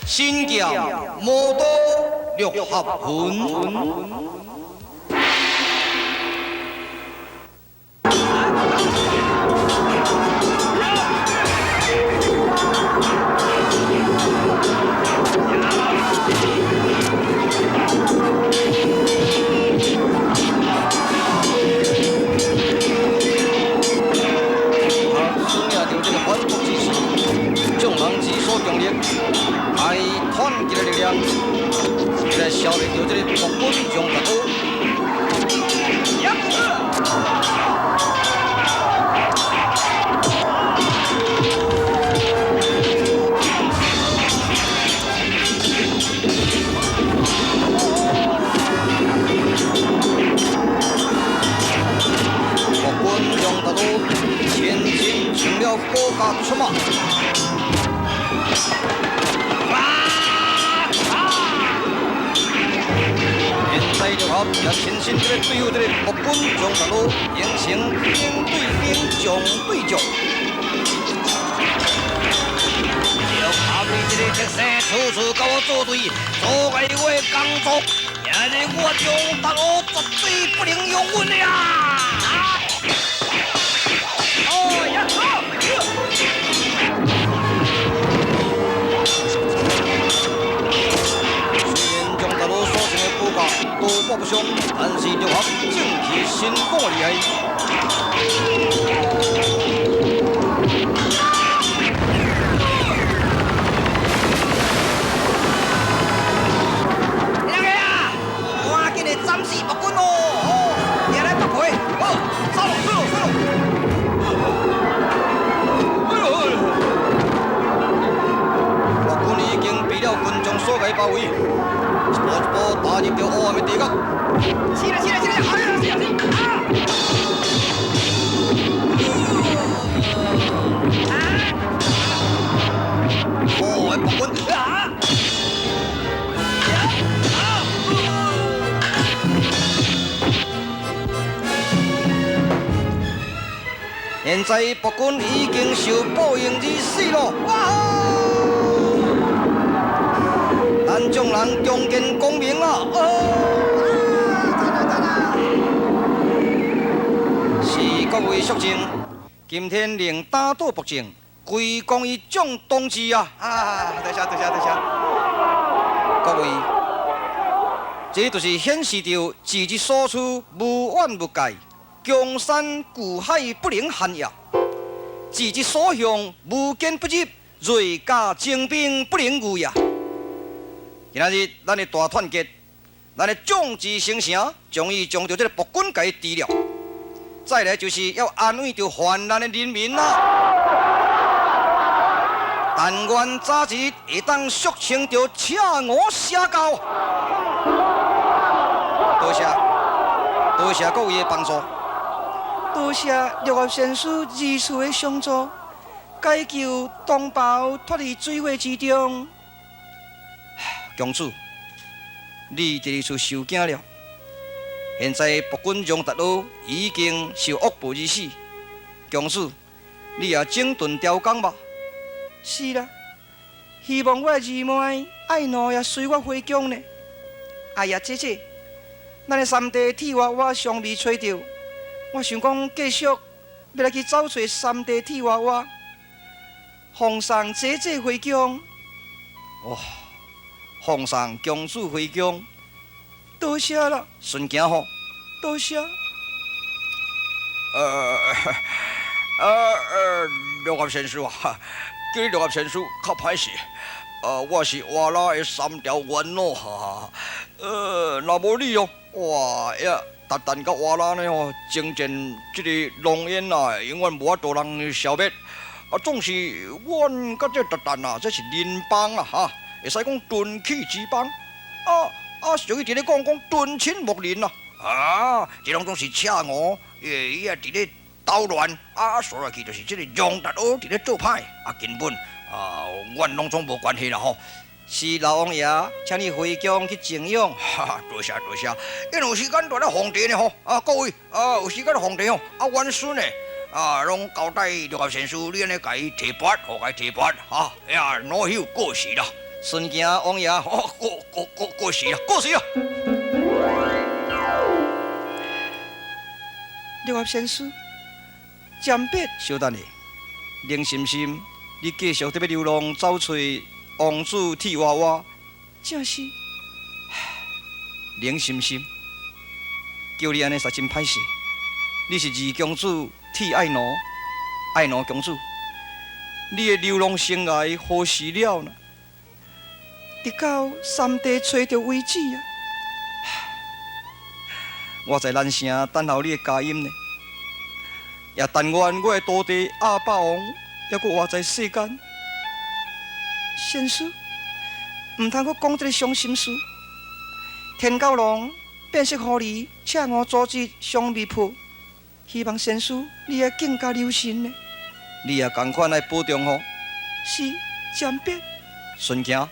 神劍魔刀六合拳。孙也着這個反國之士，眾人之所強力，愛團結的力量，來消滅掉這個暴君張達甌。暴君張達甌千金成了國家出馬。現在六合也親身這個對付這個暴君張達甌，形成兵對兵，將對將。六合你這個特生，處處佮我作對，阻礙我的工作，今日我張達甌絕對不能容忍的啊！哦呀！雖然張達甌所穿的布甲刀法不詳，但是六合正氣神功厲害。兩個啊，趕緊的斬死暴君哦！哦，你來拔皮，哦，殺咯，殺咯，殺咯！暴君已經被了群眾所給包圍，一步一步踏入著黑暗的地獄。起來，起來，起來！哎呀，死啊死啊！哦，暴君！啊！現在暴君已經受報應而死咯！哇！咱眾人重見光明啊！哦！是各位肅靜，今天令打倒暴政，歸功於眾同志啊！啊，多謝多謝多謝！各位，這就是顯示著志之所趨，無遠弗屆，江山巨海不能撼也；志之所向，無堅不入，銳甲精兵不能御也。今仔日咱的大團結，咱的眾志成城，終於將著這個暴君共伊治了。再來就是要安慰著患難的人民啦。但願早一日會當肅清著赤吳邪教。多謝，多謝各位的幫助，多謝六合仙師二次的相助，解救同胞脫離水火之中。公主，你第二次受驚了。現在暴君張達甌已經受惡報而死，公主，你也整頓朝綱吧。是啦，希望我的二妹愛奴也隨我回宮呢。哎呀，姐姐，咱的三弟鐵娃娃尚未揣著，我想講繼續欲來去走揣三弟鐵娃娃，奉送姐姐回宮。哇，奉送公主回宮，多謝啦，順行吼，多謝。六合仙師啊，叫你六合仙師較歹勢。我是瓦剌的三條元老哈，若無你哦，哇呀，韃靼佮瓦剌呢吼，征戰這個濃煙啊，永遠無法度人消滅。啊，總是阮佮這韃靼啊，這是鄰邦啊，哈，會使講敦氣之邦。啊啊，俗語佇咧講講敦親睦鄰啊，啊，這攏總是赤吳，伊也佇咧搗亂，啊，煞落去就是這個張達甌佇咧做歹，啊，根本啊，阮攏總無關係啦吼。是老王爺，請你回宮去靜養。哈哈，多謝多謝，因有時間蹛咧皇帝呢吼，啊，各位啊，有時間皇帝吼，啊，阮孫呢，啊，攏交代六合仙師，你按呢共伊提拔，予共伊提拔，哈，呀，老朽過時啦。顺行王爺，哦，過過過過時啦，過時啦。六合仙師，暫別。小等下，林心心，你繼續佇欲流浪走揣王子鐵娃娃，正是。林心心，叫你按呢實真歹勢。你是二公子鐵愛奴，愛奴公主，你的流浪生涯何時了呢？直到三弟揣著為止啊！我在蘭城等候你的佳音呢，也但願我的徒弟鴨霸王猶閣活在世間。仙師，毋通閣講這个傷心事。天狗郎變色狐狸，請我組織雙面鋪，希望仙師你會更加留神呢。你也仝款愛保重吼。是，暫別。順行。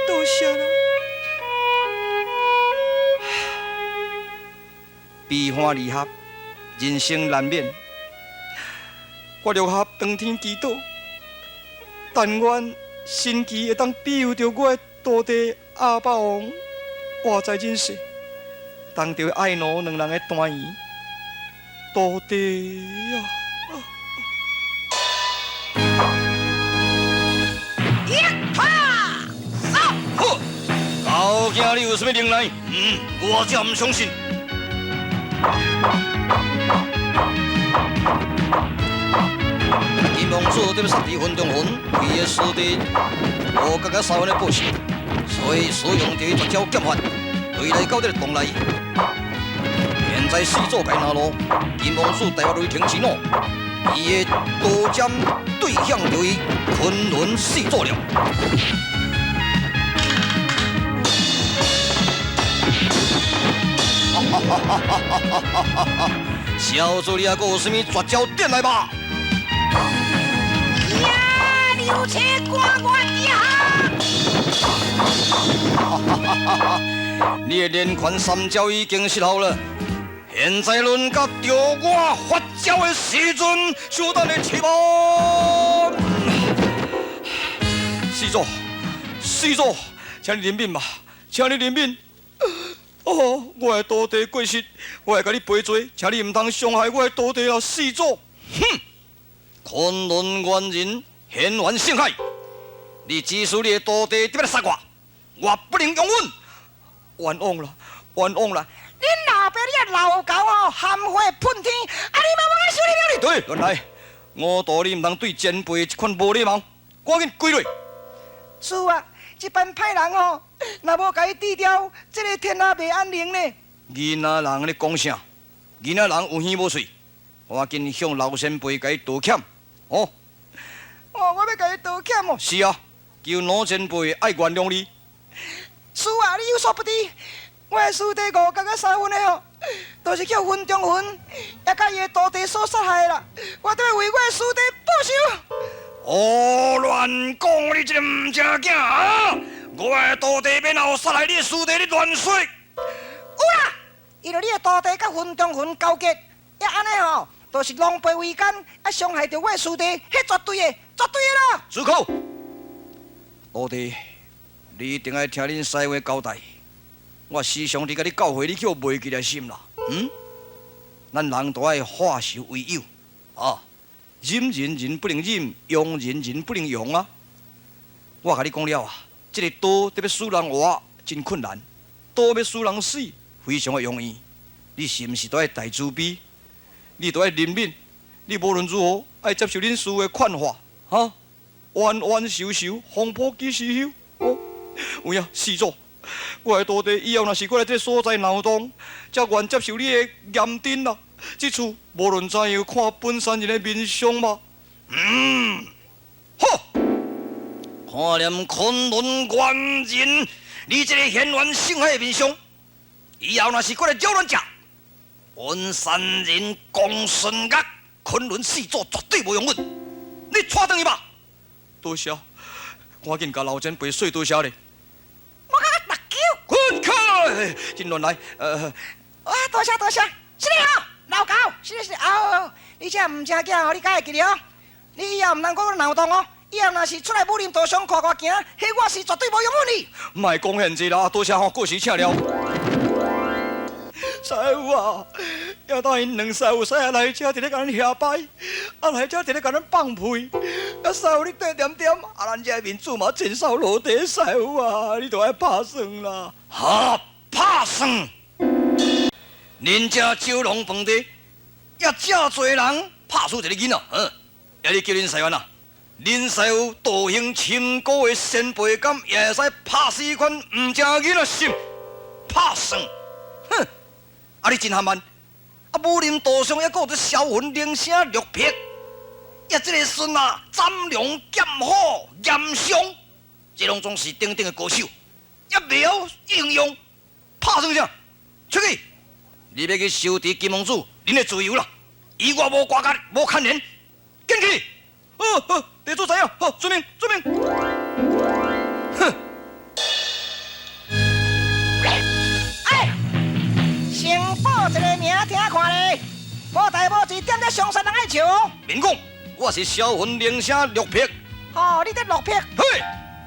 多謝啦。悲歡離合，人生難免。我六合當天祈禱，但願神奇會當庇佑著我的徒弟鴨霸王活在人世，當著愛奴兩人的團圓。徒弟啊！一、二、三，好，究竟你有啥物能耐？我才毋相信。金王子得欲殺佇雲中雲，為伊的師弟五角仔三分的報仇，所以使用著伊絕招劍法，對來到這个洞內。現在四祖界那路，金王子大發雷霆之怒，伊的刀尖對向著伊昆崙四祖了。小子，你还阁有啥物绝招点來吧？呀，流星刮我一下！你的連環三招已經失效了，現在輪到著我發招的時陣，小等下起步。四祖，四祖，請你憐憫吧，請你憐憫。哦，我的徒弟過失，我會共你賠罪，請你毋通傷害我的徒弟啊！四祖，哼，昆崙猿人現完性海，你指使你的徒弟得欲來殺我，我不能容忍，冤枉啦，冤枉啦！恁老爸你啊老狗哦，含血噴天，啊你嘛我來收你了你。對，原來我道你毋通對前輩這款無禮貌，趕緊跪落。是啊。這班歹人吼，若無共伊治掉，這个天下袂安寧呢。囡仔人咧講啥？囡仔人有耳無喙，趕緊向老前輩共伊道歉。哦，哦，我欲共伊道歉哦。是啊，求老前輩愛原諒你。師啊，你有所不知，我的師弟五角仔三分的吼，都是叫雲中雲，也佮伊的徒弟所殺害的啦。我得欲為我的師弟報仇。哦，亂講！你這个毋正囝啊！我的徒弟免有殺害你的師弟，你亂說。有啦，因為你的徒弟佮雲中雲勾結，也按呢吼，就是狼狽為奸，啊傷害著我的師弟，彼絕對的，絕對的啦。住口！徒弟，你一定愛聽恁師父交代。我時常佇共你教誨，你去予袂記來心啦。嗯？咱人都愛化仇為友，啊！忍人人不能忍，容人人不能容啊！我共你講了啊，這个刀得欲使人活真困難，刀欲使人死非常的容易。你是毋是都愛大慈悲？你都愛憐憫？你無論如何愛接受恁師父的勸化，哈？冤冤仇仇，風波幾時休？哦，有影，四祖，我的徒弟以後若是閣來這所在鬧動，才願接受你的嚴懲啦。這次無論怎樣，看本山人的面相嘛。好，看念昆崙猿人，你這个現完性海的面相，以後若是閣來擾亂食，本山人公孫岳昆崙四祖絕對無容忍。你帶轉去吧。多謝，趕緊共老前輩說多謝咧。我感覺目睭。滾開！真亂來。啊，多謝多謝，是哩吼。老狗，是是哦，你這毋正經哦，你敢會記得哦？你以後毋通閣鬧動哦，以後若是出來武林道上看我行，彼我是絕對無容忍你。莫講遐濟啦，多謝吼，過時請了。師傅啊，也當𪜶兩師傅使來遮佇咧共咱遐拜，啊來遮佇咧共咱放屁。啊師傅你缀恬恬，啊咱這面子嘛真掃落地。師傅啊，你著愛拍算啦。哈，拍算？恁這酒廊飯店，也遮濟人拍輸一個囡仔，嗯，啊你叫恁師傅啊？恁師傅道行深高的前輩，敢也會使拍死款毋正囡仔心？拍算？哼！啊你真含慢！啊武林道上犹阁有这销魂铃声陆魄，呀这个孙啊，斩龙剑虎严相，这拢总是顶顶的高手，也袂晓应用，拍算啥？出去！你欲去收持金王子，恁的自由啦，与我无瓜葛，无牵连，紧去！好好，地主知影，好，遵命，遵命。哼！哎，先报一个名听看咧，无代无志，踮咧上山人爱笑。免讲，我是销魂铃声陆魄。哦，你这陆魄？嘿，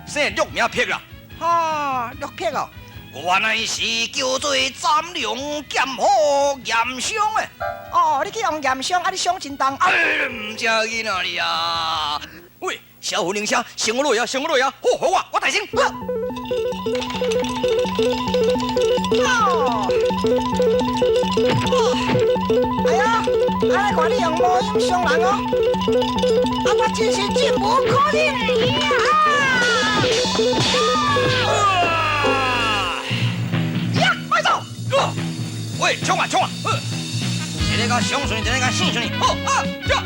姓陆名魄啦。哦，陆魄哦。我乃是叫做斩龙剑虎严相的。哦，你去用严相，啊，你伤真重。哎，毋正囡仔你啊！喂，销魂铃声，先我落呀，先我落呀，好，好我，我带先。哦，哎呀，啊，来看你用魔音伤人哦，啊，我真是忍无可忍呀！喂，冲啊冲啊！一个共相顺，一个共胜顺，好啊，跳！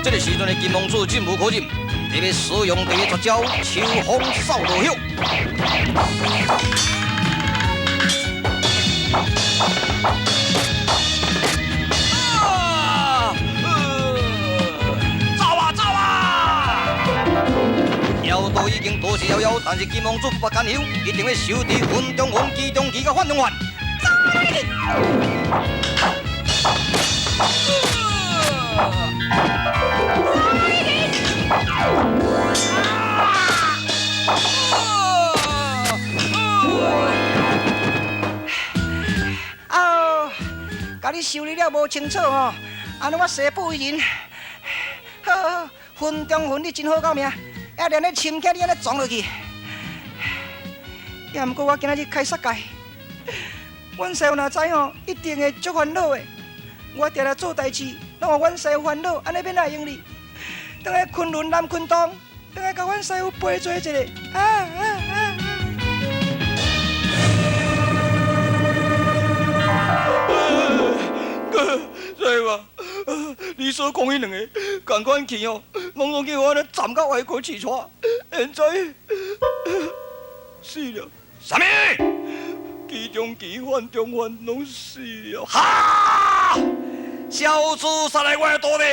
这个时阵的金王子忍无可忍，特别使用第一绝招秋风扫落叶。啊！走啊走啊！妖道已经逃之夭夭，但是金王子不甘休，一定要收持云中云、机中机佮幻中幻。哦，共你修理了无清楚吼，按呢我誓不为人。好好，云中云你真好到命，也连咧深刻你按呢撞落去。也毋过我今仔日开杀戒，阮师父若知吼，一定会足烦恼的。我定定做代志，拢予阮师父烦恼，按呢欲哪会用哩？转来昆仑南昆洞，转来共阮师父赔罪一下。啊啊啊！师父，你所讲彼两个，仝款气哦，拢总叫我按呢斩到外国去带，现在死了。啥物？其中其幻中幻拢死了。哈！小子杀来我的徒弟，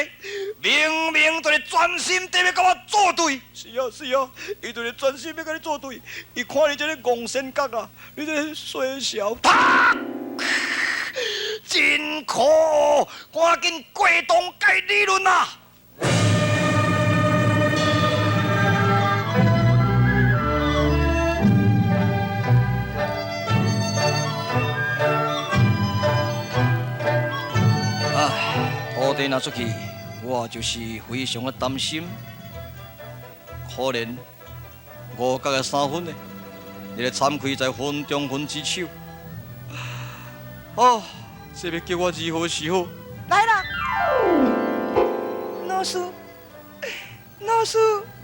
明明就是专心伫欲共我作对。是啊是啊，伊就是专心欲共你作对。伊看你这个戆仙角啊，你这个衰小，啪！真可恶！赶紧过堂改理论啊！唉，徒弟若出去，我就是非常的担心。可怜五角的三分呢，你咧惨亏在云中云之手。哦，这欲叫我如何是好？来啦，老师，老师，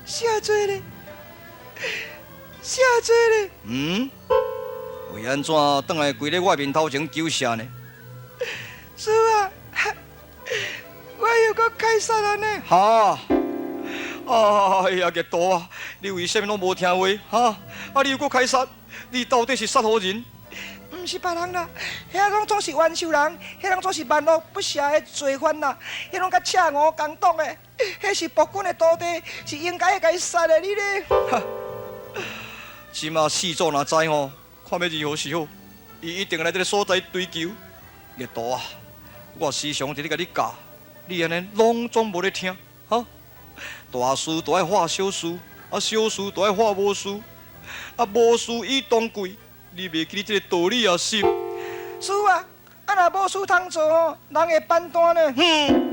下罪咧，下罪咧。嗯？为按怎转来跪咧我面头前求赦呢？师父啊，我又阁开杀了呢。哈？哎呀，杰多啊，你为啥物拢无听话？哈？啊，你又阁开杀？你到底是杀何人？毋是别人啦，遐拢总是冤仇人，彼拢总是万恶不赦的罪犯啦，彼拢佮赤吴共党的，彼是暴君的徒弟，是应该会共伊杀的你咧。哈！这马四祖若知吼，看欲如何是好？伊一定来这个所在追求。热度啊，我时常伫咧共你教，你按呢攏總無咧聽，哈？大事都愛化小事，啊小事都愛化無事，啊無事以當貴，你袂記得這個道理啊是？是啊，啊若無事通做吼，人會反彈呢。哼！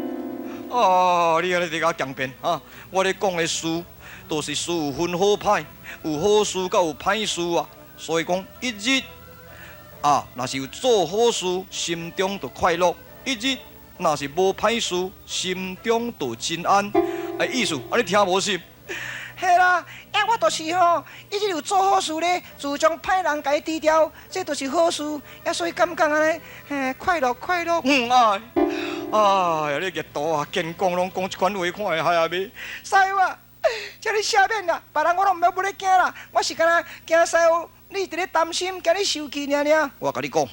啊，你按呢佇共我強辯哈？我咧講的事，都是事有分好歹，有好事佮有歹事啊。所以講，一日啊，若是有做好事，心中就快樂；一日若是無歹事，心中就真安。啊，意思，啊，你聽無是？嘿啦，啊，我就是吼，一日有做好事咧，自將歹人共伊除掉，這就是好事。啊，所以感覺按呢，嘿，快樂快樂。嗯哎，哎呀，你熱度啊，堅講攏講這款話，看會害啊未？師傅啊，請你赦免啦，別人我攏毋免欲咧驚啦，我是敢若驚師傅你佇咧擔心，驚你受氣爾爾。我共你講，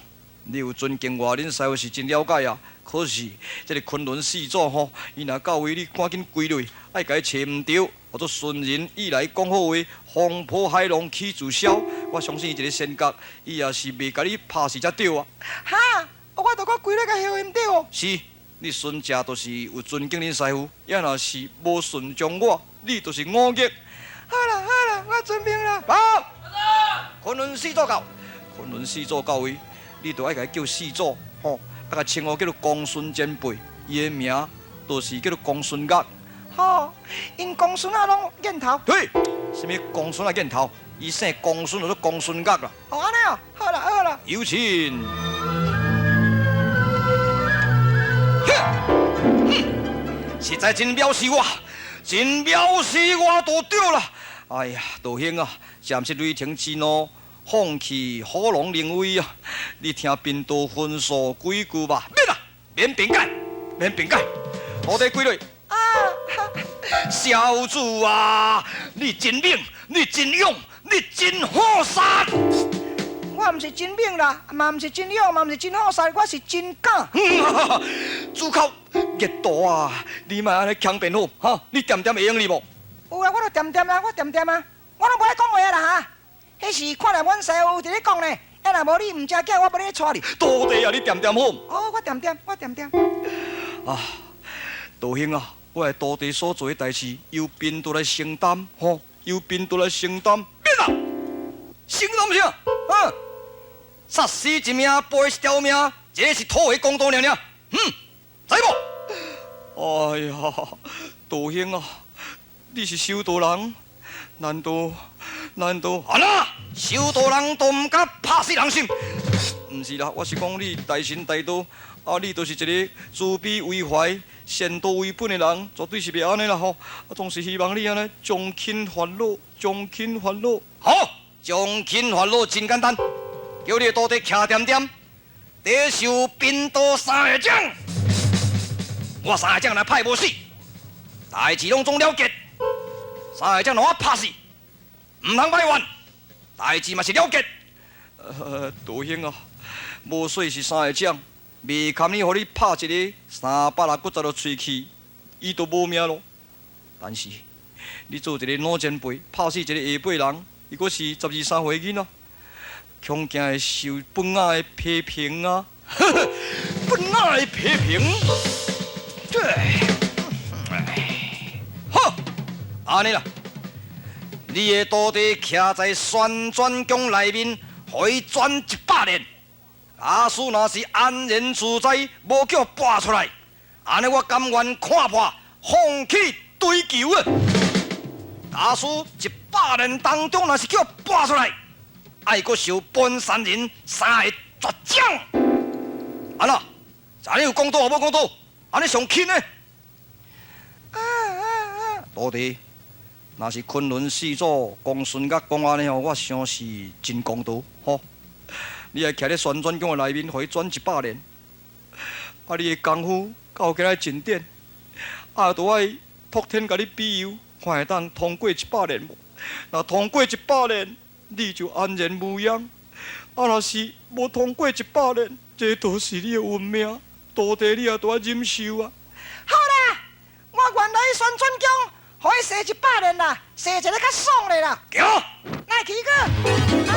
你有尊敬我，恁師傅是真了解啊。可是這个昆崙四祖吼，伊若到位，你趕緊歸類，愛共伊揣毋著，予做順人意來講好話，風波海浪起自消。我相信伊一个仙覺，伊也是袂共你拍死才對啊。哈！我著閣規咧共後毋對哦。是，你孫正就是有尊敬恁師傅，也若是無順從我，你就是忤逆。好啦好啦，我遵命啦。報，昆崙四祖到，昆崙四祖到位，你著愛共伊叫四祖吼。啊，共稱呼叫做公孫前輩，伊的名就是叫做公孫岳。吼，𪜶公孫仔攏癮頭。對，啥物公孫仔癮頭？伊姓公孫，就做公孫岳啦。哦，按呢哦，好啦好啦。有請。實在真藐視我，真藐視我就對啦。哎呀，道兄啊，這毋是雷霆之怒，放棄火龍靈威啊！你聽貧道吩咐幾句吧。免啦，免辯解，免辯解。徒弟歸類。啊！小子啊，你真猛，你真勇，你真好殺。我毋是真猛啦，嘛毋是真勇，嘛毋是真好殺，我是真敢。主口熱度啊！你莫按呢強辯好，哈！你恬恬會用哩無？有啊，我都恬恬啊，我恬恬啊，我攏無愛講話啊啦哈！彼是看來阮師傅佇咧講呢，啊若無你毋正囝，我欲咧帶你。徒弟啊，你恬恬好。哦，我恬恬，我恬恬。啊，道兄啊，我的徒弟所做的代誌，由貧道來承擔，吼，由貧道來承擔。免啦，承擔啥？啊，殺死一命，賠一條命，這是討回公道爾爾。嗯，知無？哎呀，道兄啊，你是修道人，難道難道按怎？修道人都毋敢拍死人心？毋是啦，我是講你大神大道，啊，你就是一个慈悲為懷、善道為本的人，絕對是袂按呢啦吼。啊，總是希望你按呢將輕煩惱，將輕煩惱。好，將輕煩惱真簡單，叫你的徒弟徛恬恬，得受貧道三个掌。我三个掌若拍無死，代誌攏總了結。三个掌若我拍死，毋通埋怨，代誌嘛是了結。道兄啊，無說是三个掌，袂堪你予你拍一个三百六十度喙齒，伊就無命咯。但是你做一个老前輩，拍死一个下輩人，伊閣是十二三歲囡仔，恐驚會受本仔的批評啊！本仔的批評。對，好，按呢啦，你的徒弟徛在旋轉宮內面，予伊轉100年。假使若是安然自在，無叫跋出來，按呢我甘願看破，放棄追求啊！假使100年當中若是叫跋出來，愛閣受本山人三个絕掌。按怎？按呢有公道無公道？按呢上輕呢？徒弟，若是昆崙四祖公孫甲講按呢吼，我想是真公道吼。你還徛咧旋轉宮的內面，予伊轉100年，啊！你的功夫到今仔進展，啊，都愛託天共你庇佑，看會當通過100年無？若通過100年，你就安然無恙；啊，若是無通過100年，這就是你的運命。徒弟，你也都愛忍受啊！好啦，我原來旋轉宮，予伊踅100年啦，踅一个較爽的啦。行，來去個，啊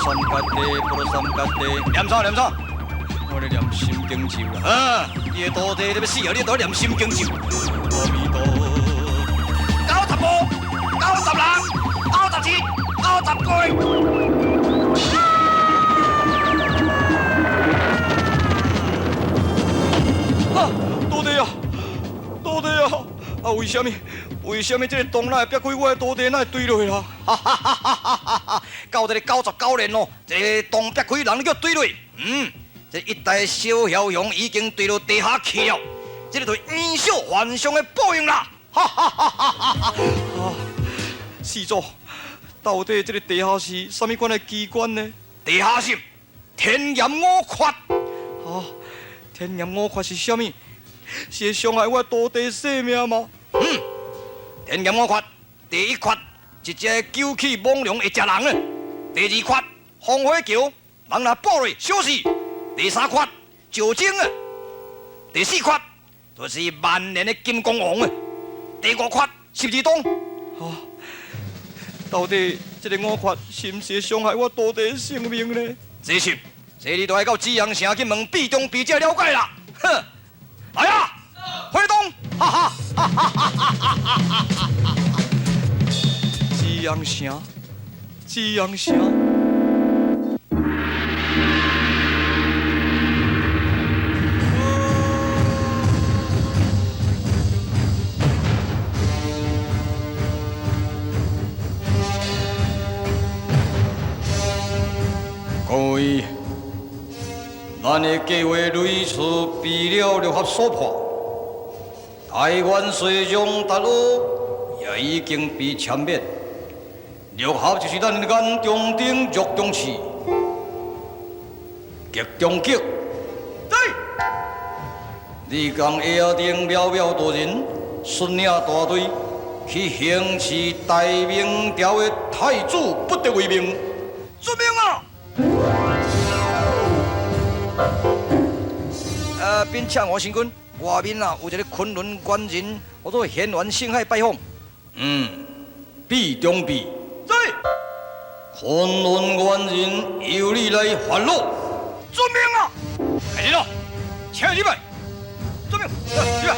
三角地，波羅三角地，念啥念啥？我咧念心經咒啦！啊，你的徒弟咧欲死啊！你都念心經咒。阿彌陀。95、96、97、99。啊，徒弟啊，徒弟啊！啊，為啥物？為啥物這個洞哪會劈開？我的徒弟哪會墜落啦？哈哈哈哈哈哈！到這个99年哦，這个洞劈開，人叫墜落。嗯，這一代小梟雄已經墜落地下去了，這个就是冤小犯上的報應啦！哈哈哈哈哈哈！啊，施主，到底這个地下室啥物款的機關呢？地下室天炎五缺。啊，天炎五缺是啥物？是會傷害我徒弟性命嗎？嗯，天炎五缺，第一缺，一隻九齒猛龍會食人啊；第二缺，風火橋，人若爆落小事；第三缺，石精啊；第四缺，就是萬年的金剛王啊；第五缺，十字刀。啊，到底這个五缺是毋是會傷害我徒弟的性命呢？這是，這你就愛到紫陽城去問畢中畢才了解啦。哼！來啊，揮動！哈哈哈哈哈哈哈哈！紫陽城，紫陽城。各位，咱的計劃屢次被了六合所破，台灣水上大陸也已經被殲滅。六合就是咱的眼中釘、肉中刺，極中極。對，你講下定渺渺多人率領大隊去行刺大明朝的太子，不得為命。遵命啊！禀请王神君，外面啊有一个昆崙官人，叫做贤元星海拜訪。嗯，必中必。對，昆崙官人由你來發落。遵命啊！開始咯，請入來。遵命，入來。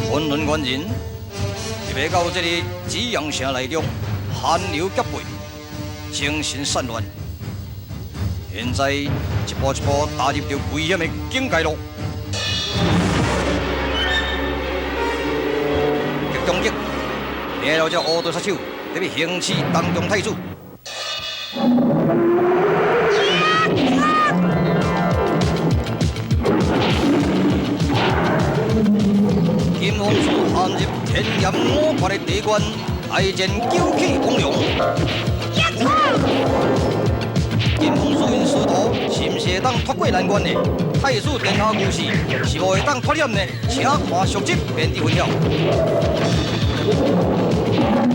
昆崙官人入來到這个紫陽城內中，汗流浹背，精神散亂。現在一步一步踏入著危險的境界咯。極中極，掠了這烏道殺手，特別行刺當中太子。金王子陷入天炎五缺的地關，大戰九齒猛龍。金王子𪜶師徒是毋是會當脫過難關呢？太子殿下故事是否會當脫險呢？請看續集，免得分曉。